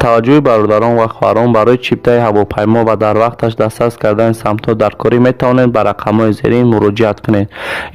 Таваҷҷӯҳи бародарон ва хоҳарон, барои чиптаи ҳавопаймо ва дар вақташ дастрас кардани самтҳо дар корӣ метавонед ба рақамҳои зерин муроҷиат кунед.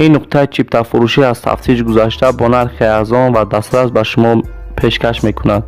Ин нуқтаи чиптафурӯшӣ аз тафтиш гузашта, бо нархи арзон ва дастрас ба шумо пешкаш мекунад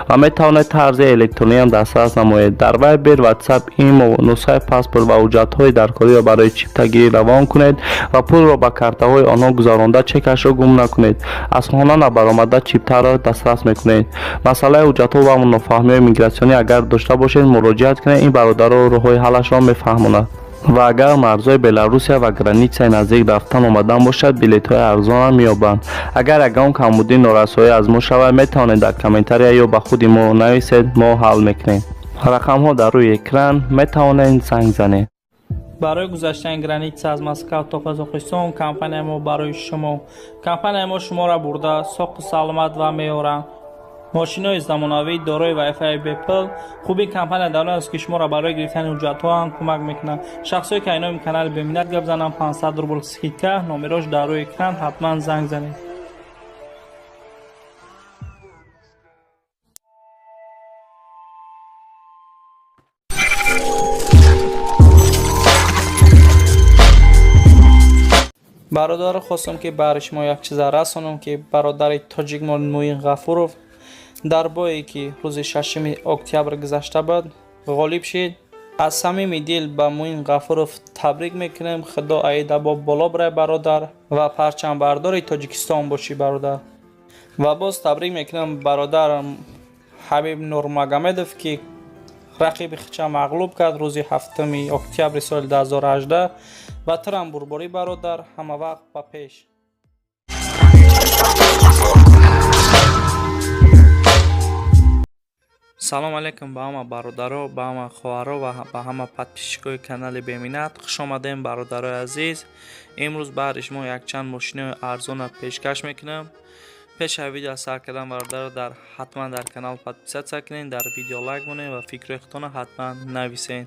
ва метавонед тарзи электрониам дастрас намоед. Дар Вайбер, Ватсап, Имо нусхаи паспорт ва ҳуҷҷатҳои даркориро барои чиптагирӣ равон кунед ва пулро ба картаҳои онҳо гузаронда, чекашро гум накунед. Аз хона набаромада чиптаро дастрас мекунед. Масъалаи ҳуҷҷатҳо ва нофаҳмиҳои мигратсионӣ агар дошта бошед, муроҷиат кунед, ин бародаро роҳҳои ҳаллашро мефаҳмонад. Ва агар марзҳои Беларусия ва границаи наздик рафтан омадан бошад, билетҳои арзонам меёбанд. Агар ягон камбудӣ, норасоӣ аз мо шавад, метавонед дар комментария ё ба худи мо нависед, мо ҳал мекунем. Рақамҳо дар рӯи экран, метавонед занг занед. Барои гузаштани граница аз Москав то Қазоқистон компанияи мо барои шумо. Компанияи мо шуморо бурда соқу саломат ва меоранд. Мошинҳои замонавӣ дорои вайфайи бепул. Хуби компания дар он аст, ки шуморо барои гирифтани ҳуҷҷатҳо ҳам кӯмак мекунад. Шахсое ки айноми канали Беминнат гап зананд, 500 рубл скидка. Номерош дар рӯи экран, ҳатман занг занед. Бародаро, хостам, ки баҳри шумо як чиза расонам, ки бародари тоҷикмон Муин Ғафуров дар бое, ки рӯзи 6 октябр гузашта буд, ғолиб шид. Аз самими дил ба Муин Ғафуров табрик мекунем. Худо аида бо боло бирай, бародар, ва парчамбардори Тоҷикистон бошӣ, бародар. Ва боз табрик мекунам бародар Ҳабиб Нурмагомедов, ки рақиби худша мағлуб кард рӯзи 7 октябри соли 2018. Ва турам бурборӣ, бародар, ҳама вақт ба пеш. Салом алейкум ба ҳама бародаро, ба ҳама хоҳаро ва ба ҳама подписчикои канали Беминнат. Хуш омадем, бародарои азиз. Имрӯз баҳри шумо якчанд мошинои арзона пешкаш мекунам. Пеш аз видео сар кардан, бародаро, дар ҳатман дар канал подписаться кунед, дар видео лайк монед ва фикрҳои худтонро ҳатман нависед.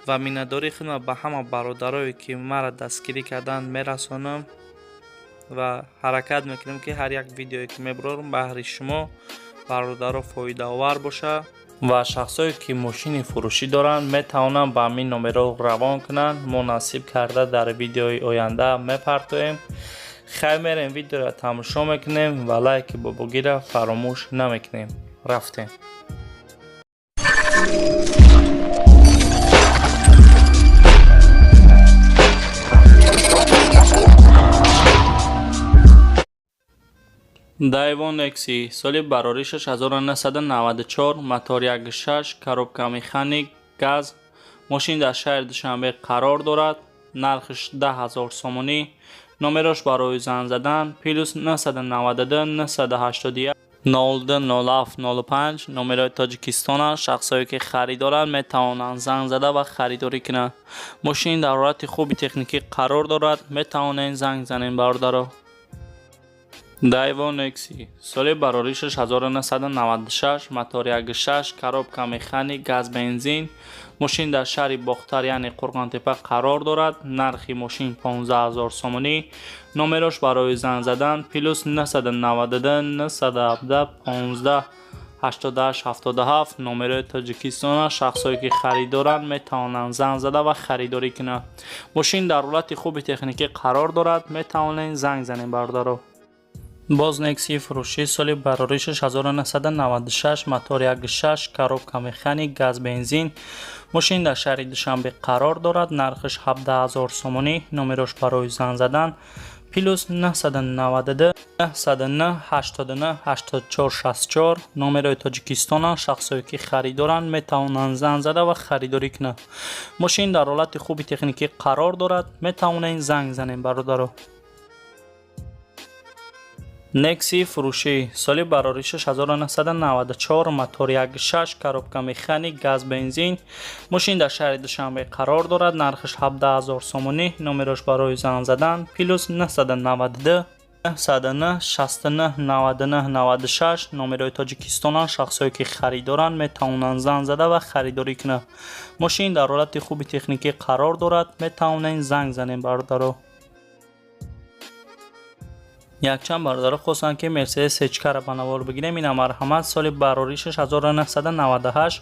Ва миннатдории худро ба ҳама бародарое, ки маро дастгирӣ карданд, мерасонам ва ҳаракат мекунем, ки ҳар як видеое, ки мебарорам, баҳри шумо бародаро фоидаовар бошад. Ва шахсое, ки мошини фурӯшӣ доранд, метавонанд ба ҳамин номерҳо равон кунанд, мо насиб карда дар видеои оянда мепартоем. Хайр, мерем, видеоро тамошо мекунем ва лайки бобогира фаромӯш намекунем. Рафтем. Дайво Некси, соли бароришаш 1994, мотор 1.6, коробка механик, газ. Мошин дар шаҳри Душанбе қарор дорад. Нархаш 10 000 сомонӣ. Номерош барои занг задан плюс 992 981 02 07 05, номерои Тоҷикистонанд. Шахсое, ки харидоранд, метавонанд занг зада ва харидорӣ кунанд. Мошин дар ҳолати хуби техникӣ қарор дорад, метавонед занг занед, бародаро. Дайво Некси, соли бароришаш 1996, мотор 1.6, коробка механик, газ, бензин. Мошин дар шаҳри Бохтар, яъне Қурғонтепа қарор дорад. Нархи мошин 15 000 сомонӣ. Номерош барои занг задан плюс 992 917 15 88 77, номерои Тоҷикистон. Шахсое, ки харидоранд, метавонанд занг зада ва харидорӣ кунанд. Мошин дар ҳолати хуби техникӣ қарор дорад, метавонед занг занед, бародаро. Боз Некси фурӯшӣ, соли бароришаш 1996, мотор 1.6, коробка механик, газ, бензин. Мошин дар шаҳри Душанбе қарор дорад. Нархаш 17 000 сомонӣ. Номерош барои занг задан плюс 992 909 89 84 64, номерои Тоҷикистонанд. Шахсое, ки харидоранд, метавонанд занг зада ва харидорӣ кунанд. Мошин дар ҳолати хуби техникӣ қарор дорад, метавонед занг занед, бародаро. Некси фурӯшӣ, соли бароришаш 1994, мотор 1.6, коробка механик, газ, бензин. Мошин дар шаҳри Душанбе қарор дорад. Нархаш 17 000 сомонӣ. Номерош барои занг задан плюс 992 909 69 99 96, номерои Тоҷикистонанд. Шахсое, ки харидоранд, метавонанд занг зада ва харидорӣ кунанд. Мошин дар ҳолати хуби техникӣ қарор дорад, метавонед занг занед, бародаро. Якчанд бародаро хостанд, ки Мерседес Сечкара ба навор бигирем. Ина марҳамат, соли бароришаш 1998,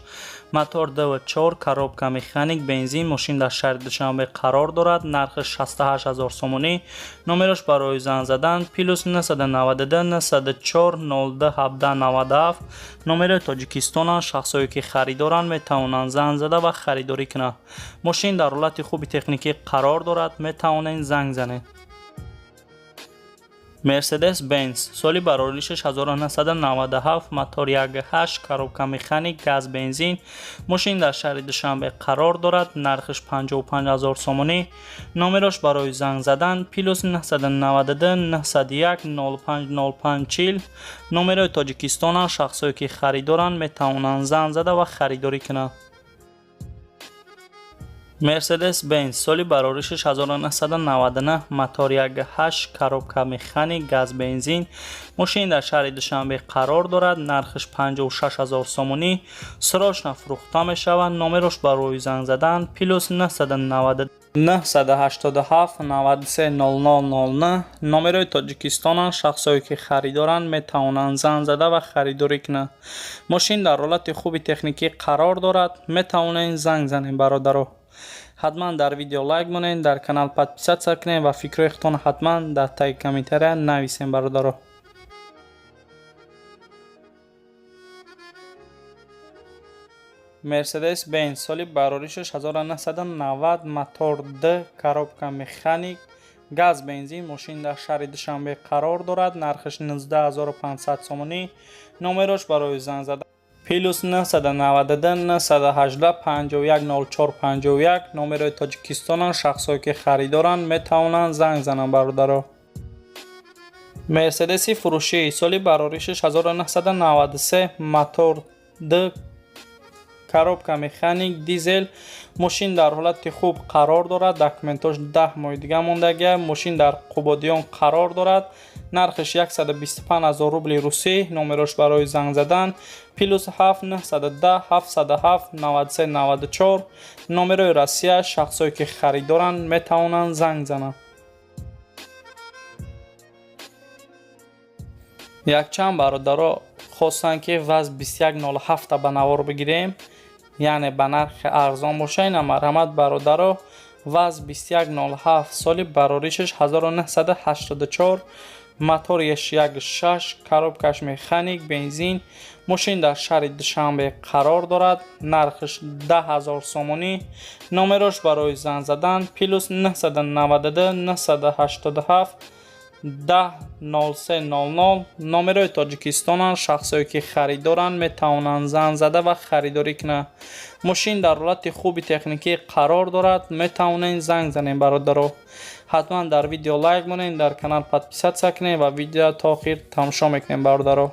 мотор 2.4, коробка механик, бензин. Мошин дар шаҳри Душанбе қарор дорад, нархи 68 ҳазор сомонӣ. Номерош барои занг задан плюс 992 904 02 17 97, номерои Тоҷикистонанд. Шахсое ки харидоранд, метавонанд занг зада ва харидорӣ кунанд. Мошин дар ҳолати хуби техникӣ қарор дорад, метавонед занг занед. Мерседес Бенз, соли бароришаш 1997, мотор 1.8, коробка механик, газ бензин. Мошин дар шаҳри Душанбе қарор дорад, нархиш 55 ҳазор сомонӣ. Номерош барои занг задан плюс 992 901 05 05 40, номерои Тоҷикистонанд. Шахсое ки харидоранд, метавонанд занг зада ва харидорӣ кунанд. Мерседес Бенз, соли бароришаш 1999, мотор 1.8, коробка механик, газ бензин. Мошин дар шаҳри Душанбе қарор дорад, нархиш 56 ҳазор сомонӣ, срочно фурӯхта мешавад. Номерош барои занг задан плюс 990 987 93 00 09, номерои Тоҷикистонанд. Шахсое ки харидоранд, метавонанд занг зада ва харидорӣ кунанд. Мошин дар ҳолати хуби техникӣ қарор дорад, метавонед занг занед. Бародаро, ҳатман дар видео лайк монед, дар канал подписаться кунед ва фикрҳои худтон ҳатман дар таги комментария нависем, бародаро. Мерседес Бенз, соли бароришаш 1990, мотор д, коробка механик, газ бензин. Мошин дар шаҳри Душанбе қарор дорад, нархаш 19500 сомонӣ. Номерош барои занг задан плюс 992 918 51 04 51, номерои Тоҷикистонанд. Шахсое ки харидоранд, метавонанд занг зананд, бародаро. Мерседеси фурӯшӣ, соли бароришаш 1993, мотор д, коробка механик, дизел. Мошин дар ҳолати хуб қарор дорад, документош 10 моҳи дига мондагия. Мошин дар Қубодиён қарор дорад, нархиш 125 ҳазор рубли русӣ. Номерош барои занг задан плюс 7 910 707 93 94, номерои Россия. Шахсое ки харидоранд, метавонанд занг зананд. Якчанд бародаро хостанд, ки ВАЗ 2107 ба навор бигирем, яъне ба нархи арзон боша. Ина марҳамат, бародаро, ВАЗ 2107, соли бароришаш 1984, моториш 1.6, коробкаш механик, бензин. Мошин дар шаҳри Душанбе қарор дорад, нархиш 10 ҳазор сомонӣ. Номерош барои занг задан плюс 992 987 10 03 00, номерои Тоҷикистонанд. Шахсое ки харидоранд, метавонанд занг зада ва харидорӣ кунанд. Мошин дар ҳолати хуби техникӣ қарор дорад, метавонед занг занед. Бародаро, ҳатман дар видео лайк монед, дар канал подписаться кунед ва видео то охир тамошо мекунем, бародаро.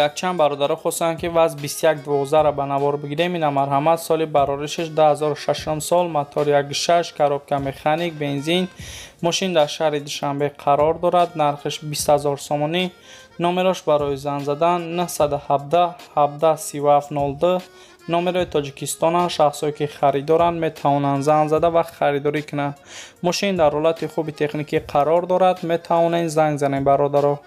Якчанд бародаро хостанд, ки ВАЗ 2112-ро ба навор бигирем. Ина марҳамат, соли бароришаш 2006 сол, мотор 1.6, коробка механик, бензин. Мошин дар шаҳри Душанбе қарор дорад, нархиш 20 ҳазор сомонӣ. Номерош барои занг задан 917 17 37 02, номерои Тоҷикистонанд. Шахсое ки харидоранд, метавонанд занг зада ва харидорӣ кунанд. Мошин дар ҳолати хуби техникӣ қарор дорад, метавонед занг занед, бародаро.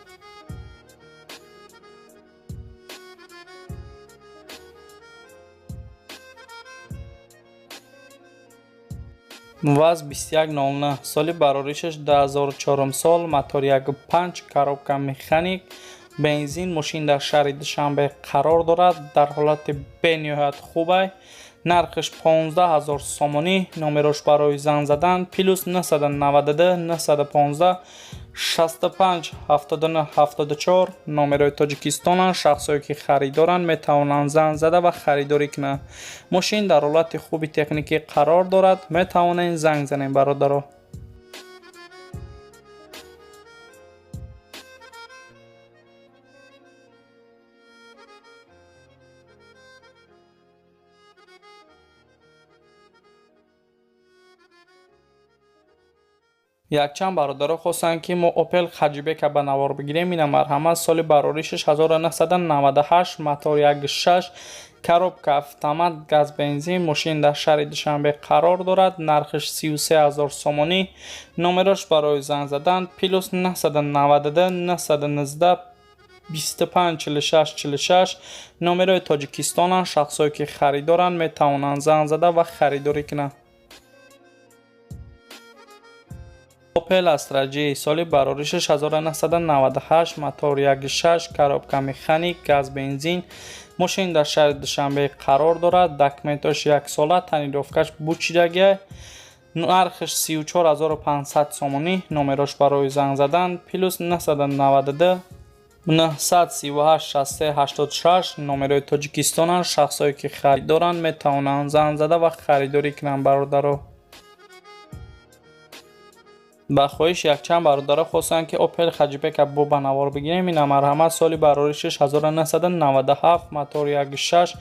ВАЗ 2109, соли бароришаш 2004 сол, мотор 1.5, коробка механик, бензин. Мошин дар шаҳри Душанбе қарор дорад, дар ҳолати бениҳоят хубай, нархиш 15 ҳазор сомонӣ. Номерош барои занг задан плюс 992 915 65 79 74, номерои Тоҷикистонанд. Шахсое ки харидоранд, метавонанд занг зада ва харидорӣ кунанд. Мошин дар ҳолати хуби техникӣ қарор дорад, метавонед занг занед, бародаро. Якчанд бародаро хостанд, ки мо Опел Хэтчбека ба навор бигирем. Ина марҳамат, соли бароришаш 1998, мотор 1.6. Коробка автомат, газ бензин. Мошин дар шаҳри Душанбе қарор дорад. Нархаш 33 000 сомонӣ. Номерош барои занг задан плюс 992 919 25 46 46. Номерои Тоҷикистонанд. Шахсое ки харидоранд, метавонанд занг зада ва харидорӣ кунанд. Opel Astra J, соли бароришаш 1998, мотор 1.6, коробка механик, газ бензин. Мошин дар шаҳри Душанбе қарор дорад. Документош яксола, тонировкаш бучидагия. Нархаш 34500 сомонӣ. Номерош барои занг задан плюс 992 938 63 86. Номерои Тоҷикистонанд. Шахсое ки харидоранд, метавонанд занг зада ва харидорӣ кунанд, бародаро. Ба хоҳиш якчанд бародаро хостанд, ки Opel Hatchback бо ба навор бигирем. Ина, марҳамат. Соли бароришаш 1997, мотор 1.6,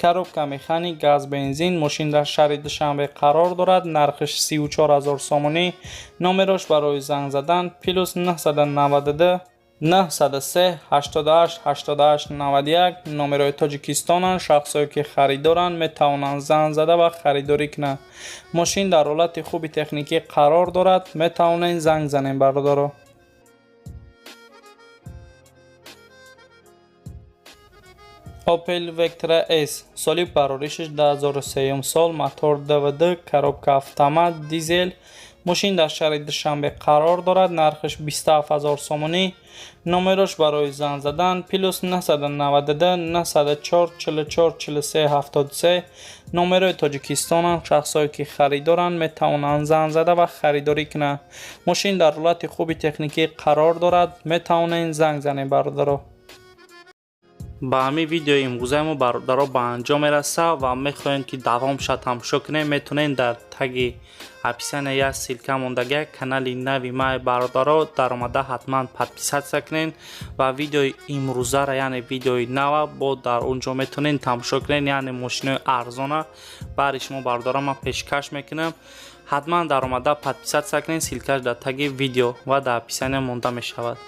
коробка механик, газ бензин. Мошин дар шаҳри Душанбе қарор дорад. Нархаш 34 000 сомонӣ. Номерош барои занг задан плюс 992 903 88 88 91. Номерои Тоҷикистонанд. Шахсое ки харидоранд, метавонанд занг зада ва харидорӣ кунанд. Мошин дар ҳолати хуби техникӣ қарор дорад. Метавонед занг занед, бародаро. Opel Vectra S, соли бароришаш 2003 сол, мотор 2.2, коробка автомат, дизел. Мошин дар шаҳри Душанбе қарор дорад. Нархаш 27 000 сомонӣ. Номерош барои занг задан плюс 992 904 44 43 73. Номерои Тоҷикистонанд. Шахсое ки харидоранд, метавонанд занг зада ва харидорӣ кунанд. Мошин дар ҳолати хуби техникӣ қарор дорад. Метавонед занг занед, бародаро. Ба ҳамин видеои имрӯзаи мо, бародаро, ба анҷом мерасад ва мехоҳем, ки давомша тамошо кунем, метавонем дар таги описания як ссылка мондагия, канали нави май, бародаро, даромада ҳатман подписаться кунед ва видеои имрӯзара, яъне видеои нава, бо дар он ҷо метавонед тамошо кунед, яъне мошинои арзона баҳри шумо, бародаро, ман пешкаш мекунам. Ҳатман даромада подписаться кунед, ссылкаш дар таги видео ва дар описания монда мешавад.